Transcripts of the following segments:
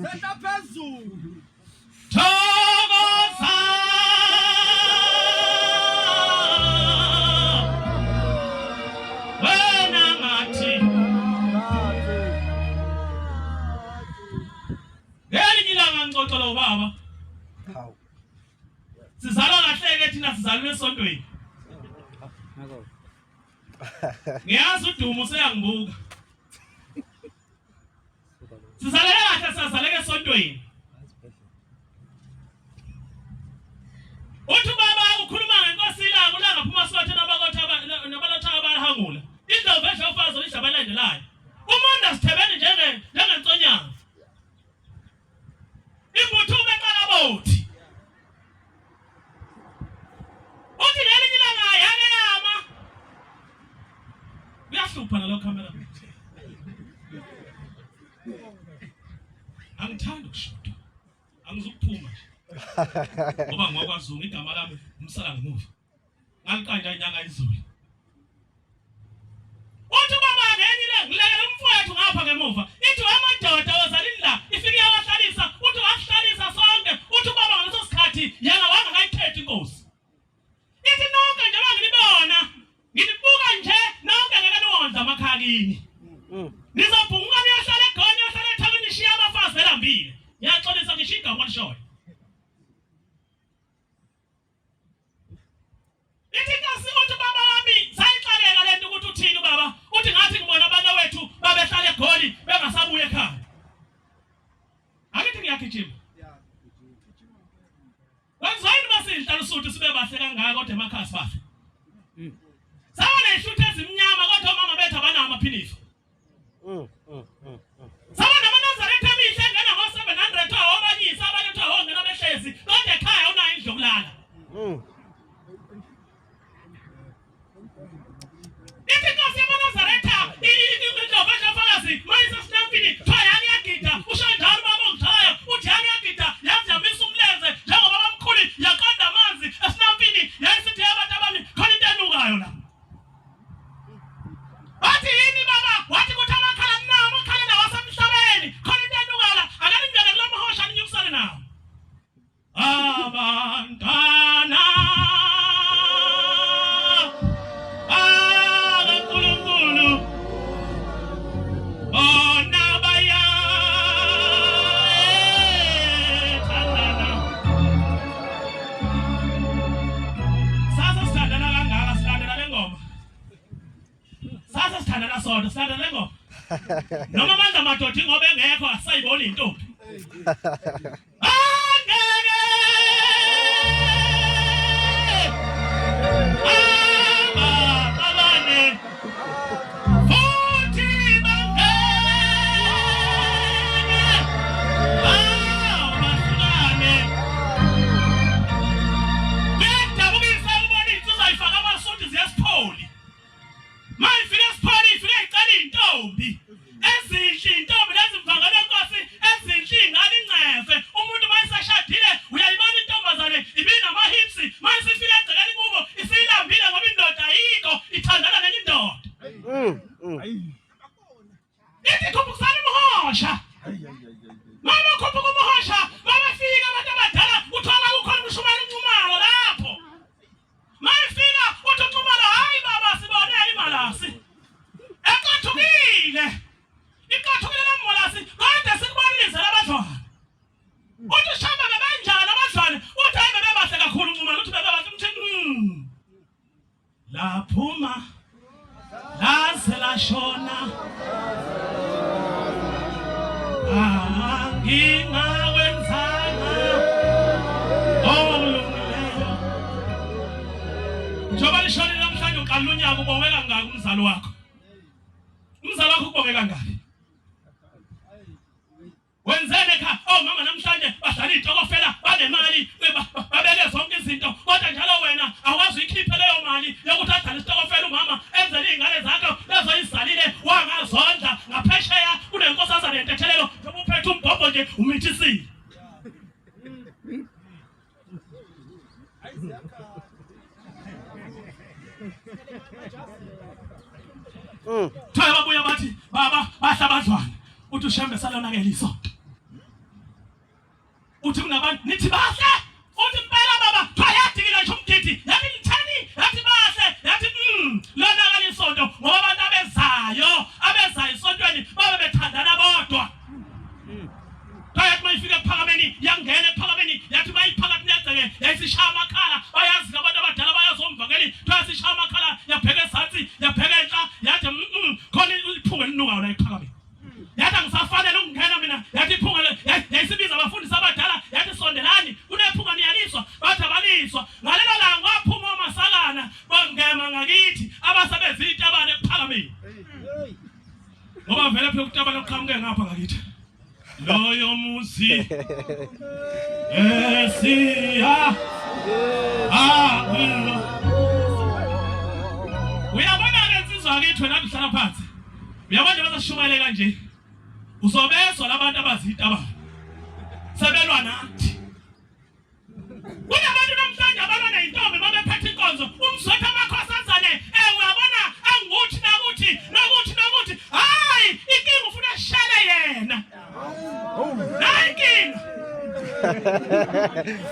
Sehla phezulu. Thokoza. Wena ngathi ngelinye ilanga ngixoxela ubaba. Hawu. Sizalwa kahle ke thina sizalwe esontweni. Ngiyazi udumo useyangibuka. Sizaleke kahle sazaleke esontweni. Uthi ubaba ukhuluma ngenkosi ilanga ulanga phuma sibathe nabakotha nabalotha abalihangula. Indlovu edla ufazi olidla abalandelayo. Umonda sithebeni njenge njengensonyama. Imbuthume eqala bothi. Uthi ngelinye ilanga yake yama. Uyahlupha nalo camera. Angithandi ukushuda. Angizukuphuma nje. Ngoba ngokwaZungu igama lami umsala ngemuva. Ngaliqanja inyanga izulu. Uthi ubaba ngenye ile ngilekela umfowethu ngapha ngemuva. Ithi wamadoda wozalini la ifike iyawahlalisa uthi wasihlalisa sonke uthi ubaba ngaleso sikhathi yena wangakayikhethi inkosi. Ithi nonke njengoba nginibona nginibuka nje nonke ngeke niwondle amakhaya kini. Nizobhunguka niyohlala eGoli niyohlala eThekwini nishiya abafazi belambile. Ngiyaxolisa ngisho igama olishoyo. Ithi inkosi uthi baba wami sayixakeka lento ukuthi uthini ubaba uthi ngathi ngibona abantu wethu babehlala eGoli bengasabuye ekhaya. Akithi ngiyagijima. Wenziwa yini basidla lusuthu sibe bahle kangaka kodwa emakhaya sibahle. Sawa nehluthu ezimnyama kodwa omama bethu abanawo amaphinifa. Saba namaNazaretha emihle engena ngo-700 awabanyisa abanye kuthiwa awongena behlezi kodwa ekhaya unayo indlu yokulala. Ithi inkosi yamaNazaretha indlovu edlafakazi mayisesinampini kuthiwa yake yagida usho njalo ubaba ongishaya uthi yake yagida yaze yamisa umlenze njengoba bamkhulu yaqonda amanzi esinampini yayisithi yabantu abami khona into enukayo la. Wathi yini baba? Wathi kuthi amakhala nawo amakhala nawo asemhlabeni. Khona into enukala, akalingene kulo mhosha ninyukusane nawo. Abantwana bakaNkulunkulu bona bayathandana. Sasa sithandana kangaka silandela le ngoma. Sasa sithandana sodwa silandela le ngoma. Noma amandla madoda ingoba engekho asayibona intombi. Angeke abaxabane futhi bangene abahlukane. Kuyadabukisa ukubona iy'nsizwa y'fake amasuti ziya esipholi. Mayifika esipholi ifike icela iy'ntombi ezinhle iy'ntombi lezi mvangeli wenkosi ezinhle iy'ngane ingcefe. Umuntu uma eseshadile uyayibona intombazane ibinama-hips mayisifika egcekeni kubo isiyilambile ngoba indoda ayikho ithandana nenye indoda. Ithi khuphukisani umhosha. Mama khuphuka umhosha, babefika abantu abadala kuthiwa kukhona umshumayeli uNxumalo lapho. Mayifika uthi uNxumalo hayi baba sibone imalasi. Eqathukile. Iqathukile le malasi kade sikubonile izela abadlwana. Uthi shamba bebanjani abadlwane? Uthi hayi bebebahle kakhulu uNxumalo uthi bebebahle umthi. Laphuma laze lashona angingawenzanga okulungileyo. Njengoba lishonile namhlanje uqala unyaka ubonge kangaka umzali wakho. Umzali wakho ubonge kangaki? Wenzeni ekhaya? Oh mama namhlanje badlala itokofela banemali babeke zonke izinto kodwa njalo wena awukwazi uyikhiphe leyo mali yokuthi adlale isitokofela umama enzele iy'ngane zakho lezo izalile wangazondla ngaphesheya kunenkosazane yentethelelo njengoba uphethe umbhobho nje umithisile. Kuthiwa babuya bathi baba bahla abadlwana uthi ushembe salonakele isonto. Uthi kunabantu nithi bahle. Uthi impela baba kuthiwa yadikila nje umgidi yathi nitheni yathi bahle yathi lonakala isonto ngoba abantu abezayo abezayo esontweni babe bethandana bodwa. Yathi mayifika ekuphakameni yangena ekuphakameni yathi mayiphakathi negceke yayisishaya amakhala bayazi abantu abadala bayazi omvangeli kuthiwa yasishaya amakhala yabheka ezansi yabheka enhla yathi khona iphunga elinukayo la ekuphakameni. Yathi angisafanele ukungena mina yathi iphunga yayisibiza abafundisi abadala yathi sondelani kunephunga niyaliswa bathi abaliswa ngalelo langa kwaphuma omasakana bangema ngakithi abasebenza itabane ekuphakameni ngoba vele phela ukutabane kuqhamuke ngapha ngakithi loyo muzi esiya akulo uyabona ke insizwa kithi wena uhlala phansi uyabona nje bazashumayele kanje uzobezwa labantu abazitabane sebelwa nathi Kunabantu namhlanje abalwa neyintombi babephethe inkonzo umzwethu amakhosazane eh uyabona anguthi nakuthi nokuthi nokuthi hayi inkinga ufuna shele yena nayi inkinga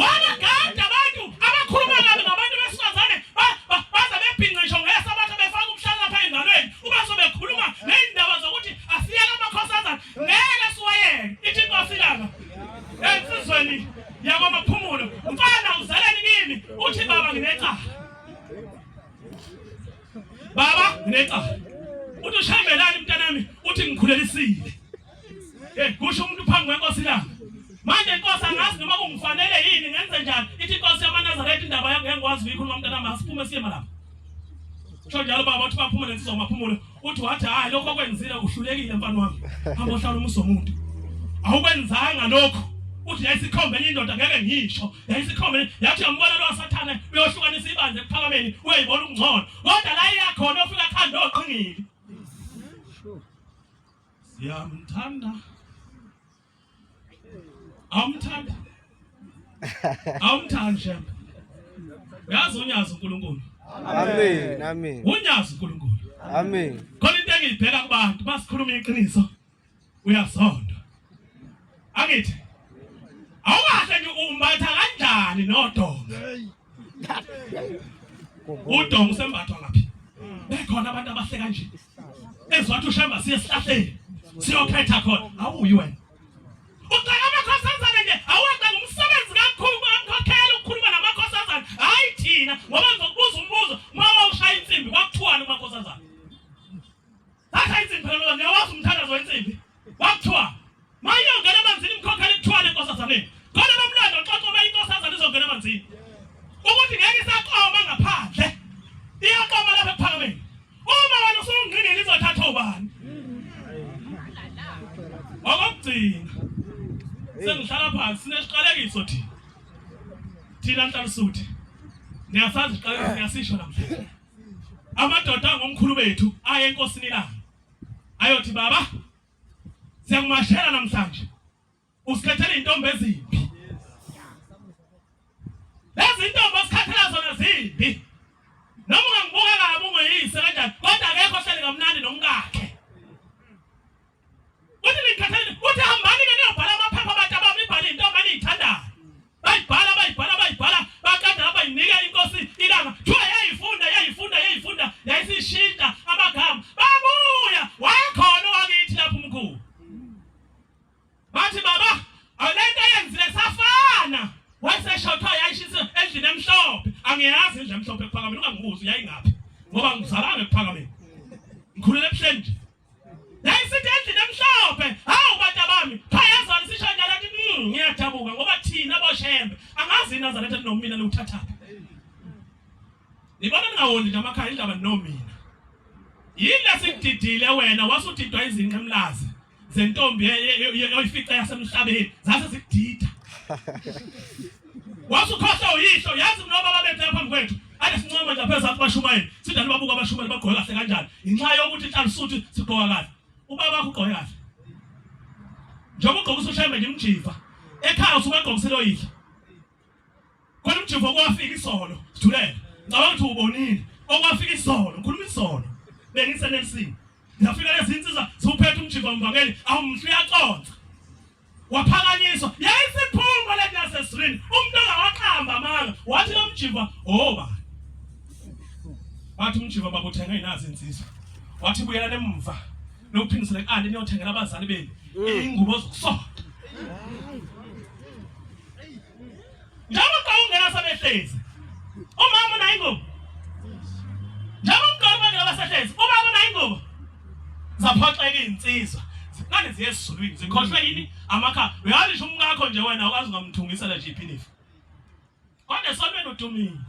wabagada abantu abakhuluma kabi ngabantu besifazane baze bebhince ngisho ngesabatha befaka umhlanga lapha engalweni uma sobekhuluma ney'ndaba zokuthi asiyeke amakhosazane ngeke siwayeke ithi inkosi ilanga ensizweni yakwamaphumulo mfana uzaleni kimi uthi baba nginecala baba nginecala uthi ushayibelani mntanami uthi ngikhulelisile hey kusho umuntu phambi kwenkosi ilanga manje inkosi angazi noma kungifanele yini ngenze njani ithi inkosi yamaNazaretha indaba yami ngeke ngikwazi ukuyikhuluma mntanami asiphume siye malapha Sho njalo baba uthi baphuma lensizwa maphumulo uthi wathi hayi lokho okwenzile uhlulekile mfana wami hamba ohlala umuzi womuntu awukwenzanga lokho uthi yayisikhombe enye indoda ngeke ngisho yayisikhombe yathi uyambona lo sathane uyohlukanisa ibandla ekuphakameni uyayibona ukungcono kodwa la iyakhona ofika khanda oqingile siyamthanda Awumthandi. Awumthandi Shembe. Uyazi unyazi uNkulunkulu. Amen. Amen. Unyazi uNkulunkulu. Amen. Khona into engiyibheka kubantu basikhuluma iqiniso. Uyazonda. Angithi awukahle nje umbatha kanjani nodonga. Udonga usembathwa ngaphi? Bekhona abantu abahle kanje. Ezwathi ushemba siye esihlahleni. Siyokhetha khona. Awuyi wena. Ucela amakhosazane nje awenza ngumsebenzi kakhulu amkhokhela ukukhuluma namakhosazane. Hayi thina ngoba ngizokubuza umbuzo uma wawushaya insimbi kwakuthiwani kumakhosazane? Thatha insimbi phela ngoba ngiyawazi umthandazo wensimbi. Kwakuthiwa mayiyongena emanzini imkhokhela ikuthwale enkosazaneni. Khona lo mlando xoxa uma inkosazane izongena emanzini. Ukuthi ngeke isaqoma ngaphandle. Iyaqoma lapha ekuphakameni. Uma wena usungqinile izothatha ubani? Okokugcina sengihlala phansi sinesiqalekiso thina. Thina Nhlalisuthi. Niyasazi isiqalekiso niyasisho namhlanje. Amadoda angomkhulu bethu aye enkosini ilanga. Ayothi baba siyakumashela namhlanje. Usikhethela intombi ezimbi. Lezi intombi osikhathela zona zimbi. Noma ungangibuka kabi unguyise kanjani kodwa akekho ohleli kamnandi nomkakhe. Uthi ningikhathele uthi hambani ke niyobhala amaphepha abantu abami ibhale intombi eniyithandayo. Bayibhala bayibhala bayibhala baqeda abayinika inkosi ilanga. Kuthiwa yayifunda yayifunda yayifunda yayisishintsha amagama. Babuya wayekhona owakithi lapho umkhulu. Bathi baba alento ayenzile safana. Wayeseshotha yayishisa endlini emhlophe. Angiyazi indlu emhlophe ekuphakameni ungangibuzi yayingaphi ngoba ngizalanga ekuphakameni. Ngikhulele ebuhleni nje. Yayisithi endlini emhlophe, hawu bantu bami, phayazana sisho njalo athi ngiyajabuka ngoba thina boshembe angazi iNazaretha linomina liwuthathaphi. Nibona ningawondli nje amakhaya indaba nomina. Yini lesikudidile wena wasudidwa izinqe emlazi zentombi oyifica yasemhlabeni zase zikudida. Wasukhohlwa uyihlo yazi noma babethe phambi kwethu ake sincoma nje phezulu abashumayeli sidale babuka abashumayeli bagqoke kahle kanjani inxa yokuthi inhlalisuthi sigqoka kahle ubaba wakho ugqoke kahle njengoba ugqoka usushembe nje umjiva ekhaya usubagqokisile oyihlo khona umjiva okwafika isolo sithulele ngicabanga ukuthi ubonile okwafika isolo ngikhuluma isolo bengisenelisini ngiyafika lezi insizwa ziwuphethe umjiva mvangeli awumhle uyaconsa waphakanyiswa yayisiphuma. Iqhamuka le nasezulwini. Umuntu ongawaqamba amanga. Wathi lo mjiva, "Obani?" Wathi umjiva baba uthenga inazi insizwa. Wathi buyela emva. Nokuphindisela kanti niyothengela abazali benu ingubo zokusoka. Njengoba xa ungena sebehlezi. Umama unayo ingubo. Njengoba umntwana ubangela basehlezi, ubaba unayo ingubo. Zaphoxeka izinsizwa. Ngane ziye esizulwini, zikhohlwe yini amakha. Uyazi nje umkakho nje wena awukazi ungamthungisela nje iphinifa. Kodwa esontweni udumile.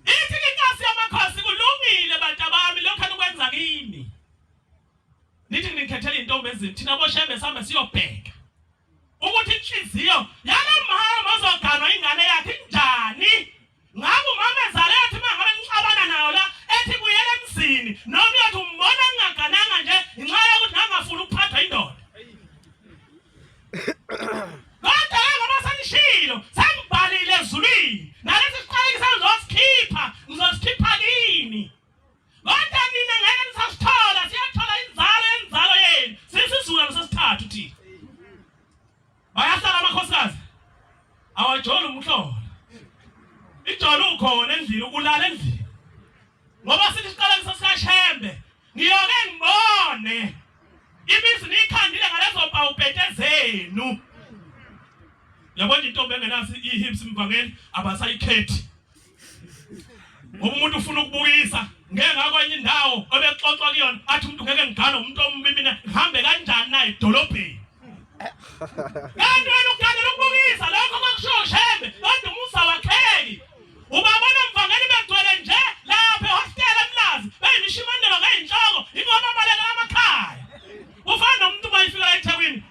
Ithi inkosi yamakhosi kulungile bantabami lokho enikwenza kimi. Nithi ngikhethela intombi ezimbi thina boshembe sihambe siyobheka. Ukuthi inhliziyo yalo mama ozoganwa ingane yakhe injani? Ngabe umama ezale athi uma ngabe ngixabana nawo la ethi buyela emzini noma uyothi umbona ngingagananga nje ngenxa yokuthi ngangafuni ukuphathwa indoda. Kodwa ke ngoba senishilo sengibhalile ezulwini nalesi siqalekiso ngizosikhipha ngizosikhipha kini. Kodwa nina ngeke nisasithola, siyathola inzalo yenzalo yenu. Sisizukulwane sesithathu thina. Bayahlala amakhosikazi. Awajoli umhlola. Ijolo ukhona endlini, ulala endlini. Ngoba sithi isiqalekiso sikaShembe, ngiyoke ngibone imizi niyikhandile ngalezo mpawupete zenu. Yabona intombi engenaso i-hips mvangeli abasayikhethi. Ngoba umuntu ufuna ukubukisa ngeke ngakwenye indawo ebexoxwa kuyona athi umuntu ngeke ngigane umuntu omubi mina ngihambe kanjani na edolobheni. Kanti wena uganela ukubukisa lokho kwakushiwo uShembe kodwa umusa wakheki. Ubabona mvangeli begcwele nje lapha ehostela eMlazi beyimishimandela ngeyinhloko ingoba balekela amakhaya. Ufana nomuntu uma efika la eThekwini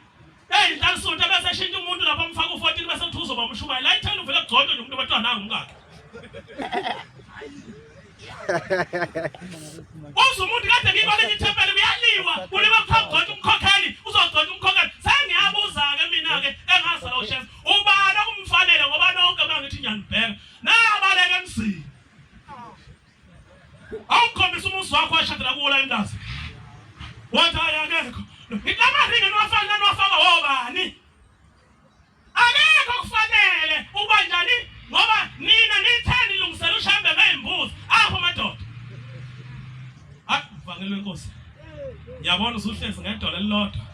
Hey Dlalisuthi bese eshintsha umuntu lapha umfaka u14 bese uthi uzoba umshumayeli. La itheni uvele kugcotshwe nje umuntu bathiwa nangu umkakhe. Uze umuntu kade ngikwalenye ithempeli kuyaliwa kuliwa kuthiwa kugcotshwa umkhokheli uzogcotshwa umkhokheli. Sengiyabuza-ke mina-ke engazala uShembe ubani okumfanele ngoba nonke uma ngithi ngiyanibheka nabaleka emzini. Awukhombisa umuzi wakho washadela kuwo la emlazi. Wathi hayi akekho. Ngithi lamaringi niwafaka naniwafaka wobani? Akekho kufanele uba njani ngoba nina nithe nilungisela uShembe ngeyimbuzi. Apho madoda. Hayi mvangeli wenkosi. Ngiyabona usuhlezi ngedola elilodwa.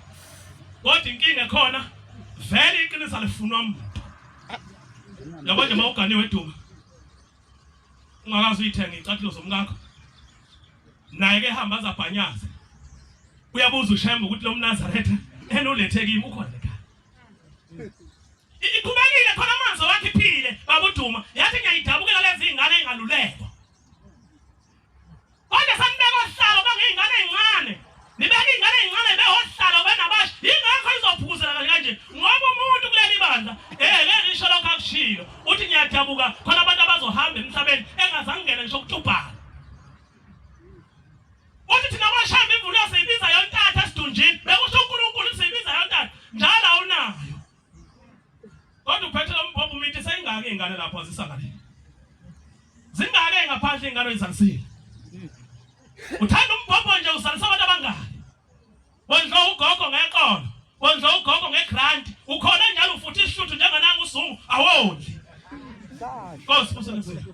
Kodwa inkinga ekhona vele iqiniso alifunwa muntu. Yabo nje mawuganiwe eduma. Ungakaze uyithenge icathulo zomkakho. Naye ke hamba azabhanyaze. Uyabuza uShembe ukuthi lo mNazaretha enolethe kimi ukhona ekhaya. Iqhubekile khona amanzi owakhiphile babuduma yathi ngiyayidabukela lezi ingane engalulekwa. Kodwa sanibeka ohlalo bangeyingane ezincane. Nibeka ingane ezincane behohlalo benabasha. Yingakho izophukuzela kahle kanje ngoba umuntu kuleli bandla eh ngeke ngisho lokho akushilo. Uthi ngiyadabuka khona abantu abazohamba emhlabeni engazange ngene ngisho kutubhala. Uthi thina kwashamba imvula siyibiza yontatha esidunjini. Bekusho uNkulunkulu siyibiza yontatha. Njalo awunayo. Kodwa uphethe lo mbhobho umithi seyingaki ingane lapho azisakalile. Zingake ngaphandle ingane oyizalisile. Uthanda umbhobho nje uzalisa abantu abangaki. Wondla ugogo ngeqolo, wondla ugogo ngegrant, ukhona njalo futhi isihluthu njengananga uZungu awondli. Nkosi usenisile.